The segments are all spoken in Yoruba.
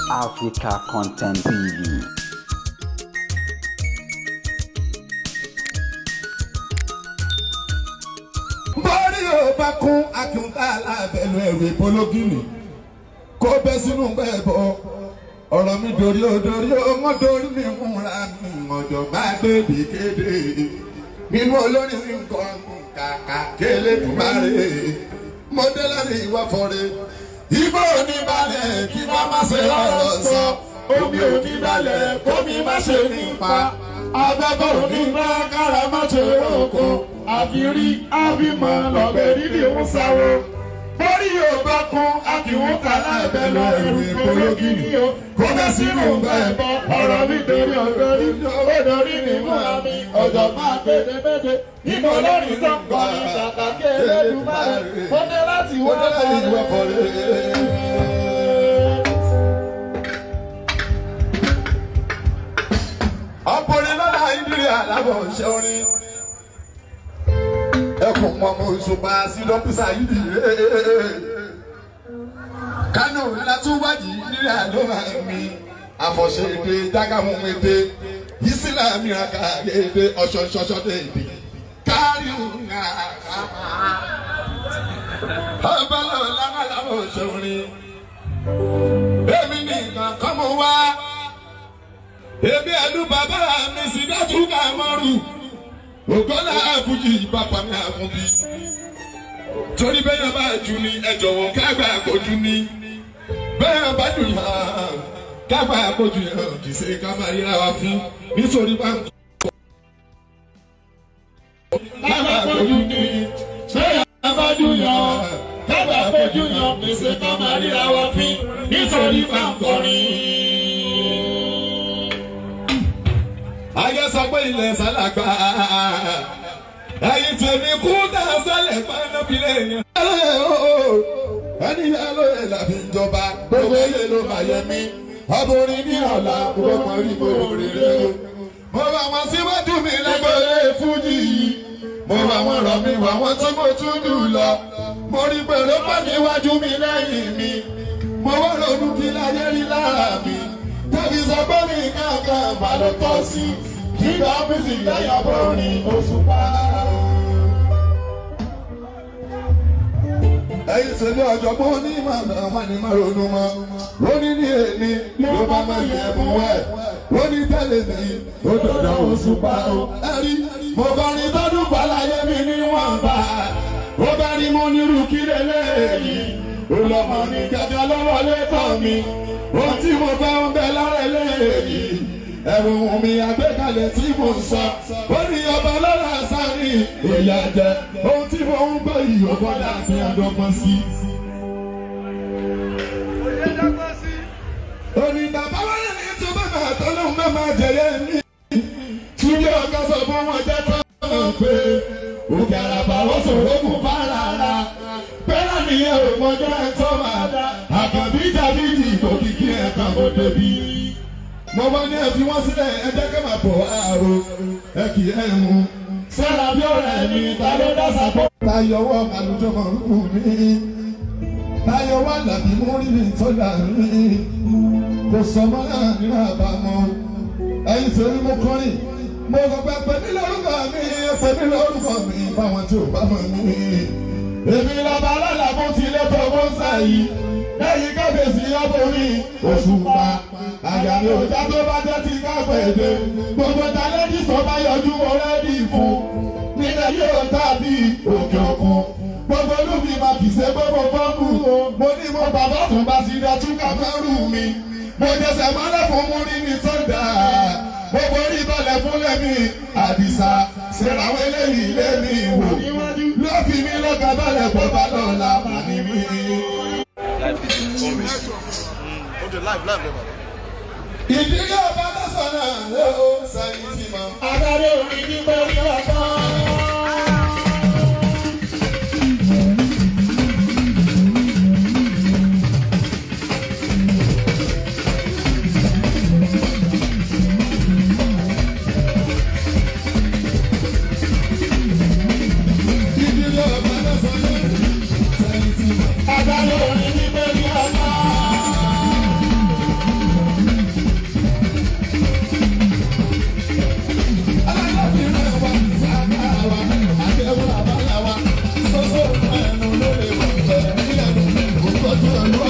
Africa Content TV. Bọ́rí ò bá kún akíntà alábẹ́nu ẹ̀rù ìpológìnì kó bẹ́ sínú bẹ́ẹ̀ bọ́ ọ̀rọ̀ mi dorí ó dorí ó wọ́n dorí mi múra mi ọ̀jọ̀ bá débi kéde nínú olórin nǹkan kàkà kélé dùmarè mọ́dẹ́lárì ìwà fọ́re ibo ní balẹ̀ kí wọ́n má ṣe ọ̀rọ̀ sọ omi ò ní balẹ̀ kómi má ṣe nípa abẹ́bọ̀ ò ní bá kára má ṣe roko àfírí àbímọ lọ́gbẹ̀ rírì ń sáwó. Bórí yóò bá kún akíwọ́n ta láìpẹ́ lọ ẹ̀rù ìpológìnì o. Kó bẹ́ sínú bẹ́ẹ̀ bọ́ ọ̀rọ̀ mi dorí ọ̀dọ́ rí ọ̀dọ́ rí ní múra mi ọ̀jọ̀ máa péde péde. Nínú olórin tó ń kọ́ ní kàkà Elédùmarè. Ó dé láti wá kọ́lé. Ọkùnrin lọ́la ìdílé alábọ̀ ṣe orin ẹkùn mọ̀mọ́ òṣùpá sí dọ́písà yìí kánò látúwájì nílẹ̀ àlọ́mà mi àfọ̀ṣe èdè jágàmù èdè ìsìlámì àkà èdè ọ̀ṣọ̀ṣọ̀ṣọ̀ èdè kárí òǹkà ọ̀bọ̀lọ̀ lágbàlábọ̀ ṣòrin èmi nìkan kọ́ mo wá èmi ẹ̀lú bàbá mi sì dátúkà mọ́rù ògbọ́nà àfújì bàbá mi àfúnbí torí bẹ́ẹ̀ bá jù ní ẹ jọ̀wọ́ kágbà kojú ní bẹ́ẹ̀ bá jù yàn kágbà kojú yàn kì í ṣe ká máa ríra wa fún nítorí bá ń kọ́ kágbà kojú ní bẹ́ẹ̀ bá jù yàn kágbà kojú yàn kì í ṣe ká máa ríra wa fún nítorí bá ń kọrin. Ayé sọ pé ilẹ̀ sálàgbà ẹ̀yin tèmi kú tá a sálẹ̀ pàánàbílẹ̀ yẹn. Ẹni yá lóye làbí ìjọba gbogbo ilé ló máa yẹ mí ọbùnrin ní ọ̀la gbogbo rí gbogbo rere o. Mo bá wọn síwájú mi lágbóyè fújì yìí mo bá wọn rọ̀ mí wá wọn tí mo tún jù lọ mo rí pẹ̀lú pọ̀ níwájú mi lẹ́yìn mi mo wá ronú kí láyé rí lára mi tàbí sọ pé mi kankan bá ló tọ́ sí kíkọ́ ọ́fíìsì lẹ́yìn ọ̀bọ̀rin Òṣùpá. Ẹ̀yin tèmi ọ̀jọ̀gbọ́n onímọ̀ àwọn ni máa ronú mọ́ lóní ní èmi ló bá máa yẹ ẹ̀bùn wẹ̀ lóní tẹ́lẹ̀ mi ó dọ̀dọ̀ Òṣùpá o. Ẹ̀rí mo kọrin tọ́dún pàlàyé mi níwọ̀nba ó bá rí mo nírú kí lélẹ́yìí ó lọ́mọ ní gẹ́gẹ́ lọ́wọ́ létọ́ mi ohun tí mo fẹ́ ń bẹ lára eléyìí ẹ̀rù mi àgbékalẹ̀ tí mo ń sọ ó ní ọba lọ́la sáré ìyá jẹ ohun tí mo ń gbọ́ yìí ó bọ́lá ní àdọ́gbọ́n sí. òní bàbá wọn ní tó bá máa tọ́lọ́hún bá máa jẹyẹ ní túbí ọ̀gá sọ fún wọn jẹ́ tó mọ̀ pé òkè àràbà ó sòrò kù bá rárá pẹ́lá nìyẹn ò mọjọ́ ẹ̀ tó máa dá àkànbí dàbídì òkìkí ẹ̀ kan ó débi. Mo bá ní ẹ fi wọ́n sílẹ̀ ẹ jẹ́ ká máa bọ̀ àrò ẹ kì í ẹ̀ mú. Sára bí ọ̀rẹ́ mi ta ló dá sàpọ̀. Tayọ̀wọ́ àlùjọ mọ̀ ń kù mí. Tayọ̀wọ́ àlàbí mú rí mi sọ́dà mi. Kò sọ mọ́ náà ní àbámọ́. Ẹyin tèmi mo kọrin. Mo kọ pé pè mí lórúkọ mi, pè mí lórúkọ mi, báwọn tí ò bá mọ̀ mí. Èmi lọ́ba alálàbó ti lé tó bó ń sà yìí. Lẹ́yìn kábíyèsí ọkùnrin Òṣùpá. Àyàmì òjá tó bá jẹ́ ti kápẹ̀dé. Gbogbo tálẹ́jì sọ bá yọjú ọ̀rẹ́dì fún. Nílẹ̀ yóò tàbí òkè òkun. Gbogbo olúmi máa kì í ṣe gbogbo bọ́ọ̀lù. Mo ní mo bàbá tún bá ti dá túkà mẹ́rù mi. Mo jẹsẹ̀ mọ́lẹ̀ fún mú rí ní sọ́dà. Mo borí balẹ̀ fúnlẹ̀ mi. Àdìsá ṣèràwọ̀ eléyìí lé mi wò. Ló fi mí lọ́kàn balẹ̀ bọ́ bá lọ́la màní mi. Ìdílé ọba lọ́sọ̀nà ló sẹ́yìn sí mọ́. Adarí orin ní bẹ́ẹ̀ ní ọ̀sán. Ìdílé ọba lọ́sọ̀nà sẹ́yìn sí mọ́. Adarí orin ní bẹ́ẹ̀ ní ọ̀sán.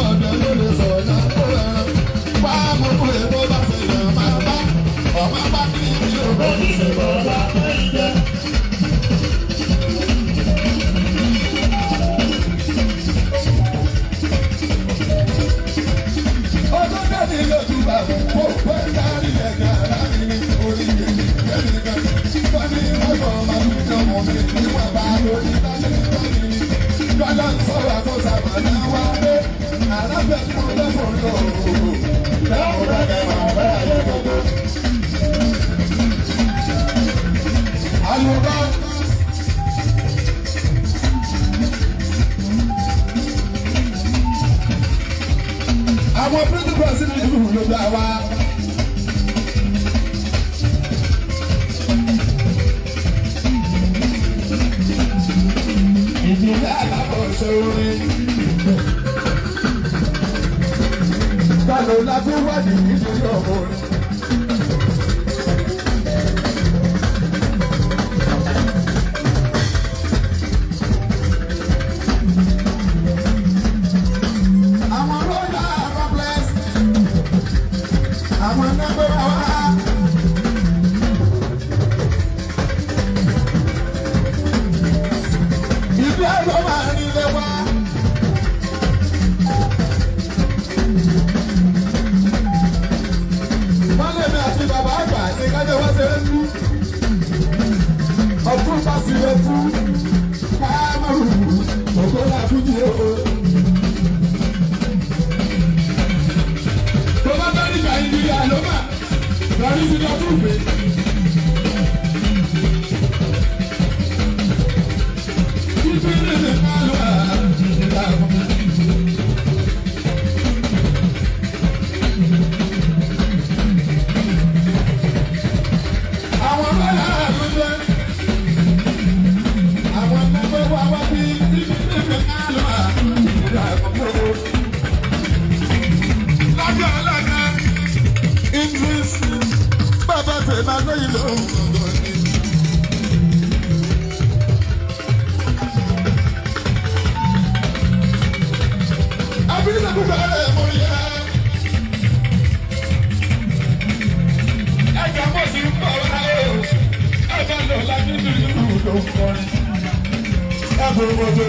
ọ̀dọ́ ló lè sọ̀rọ̀ náà kó ẹran. Wá mú kó ètò bá ṣe yàn máa bá. Ọ̀ma bá kí ni o bá ti ṣe bọ̀ bá ìjẹ́. Ọjọ́ jáde lójú bàbá kó pẹ́ kárí ẹ̀ka ara mi ní orí èmi lẹ́nu kan. Wọ́n ní ọ̀sán máa ń jọ mọ̀ mi níwọ̀n bá lórí báyìí báyìí. Lọ́lá ń sọ̀rọ̀ àtọ́sà màdá wá dé. Alábẹ̀kún lẹ́fọ̀ọ́ lò. Lẹ́kùn bẹ́ẹ̀ máa bẹ́ ayé gbogbo. Àlùbá. Àwọn principal sí ìlú ló gbà wá. Ìdílé àbábọ̀ ṣe orin. Kálọ̀ láti wádìí nítorí ọmọ orin. Àwọn royal complex. Àwọn nẹ́gbẹ́ wa. Ìbí ẹ̀rọ máa ń rí lé wa. Wọ́n lé mi àti bàbá àgbà ní kájọ wá ṣe ń lú. Ọtún bá sí etú. Káàmù òkú làkújì o. Tó bá bá nígbà ìdílé àlọ́mà, lọ́rí sí lọ́tún fè. Àwọn ọlọ́yà ló jẹ́ àwọn ẹgbẹ́ wa wá bí bíbí àlọ́ àìjíríà àkọ́kọ́. Lájọ́ alága Idris bàbá tèmi lóyún lòun gbọ̀ngàn ni. Abílẹ̀ kúkọ̀ ẹ̀ mọ̀ yá. Ẹja mọ̀ sí ń bọ̀ wá o. Ẹja lọ láti dúdú ló ń kọrin. Ẹ̀bùn mọ̀tò.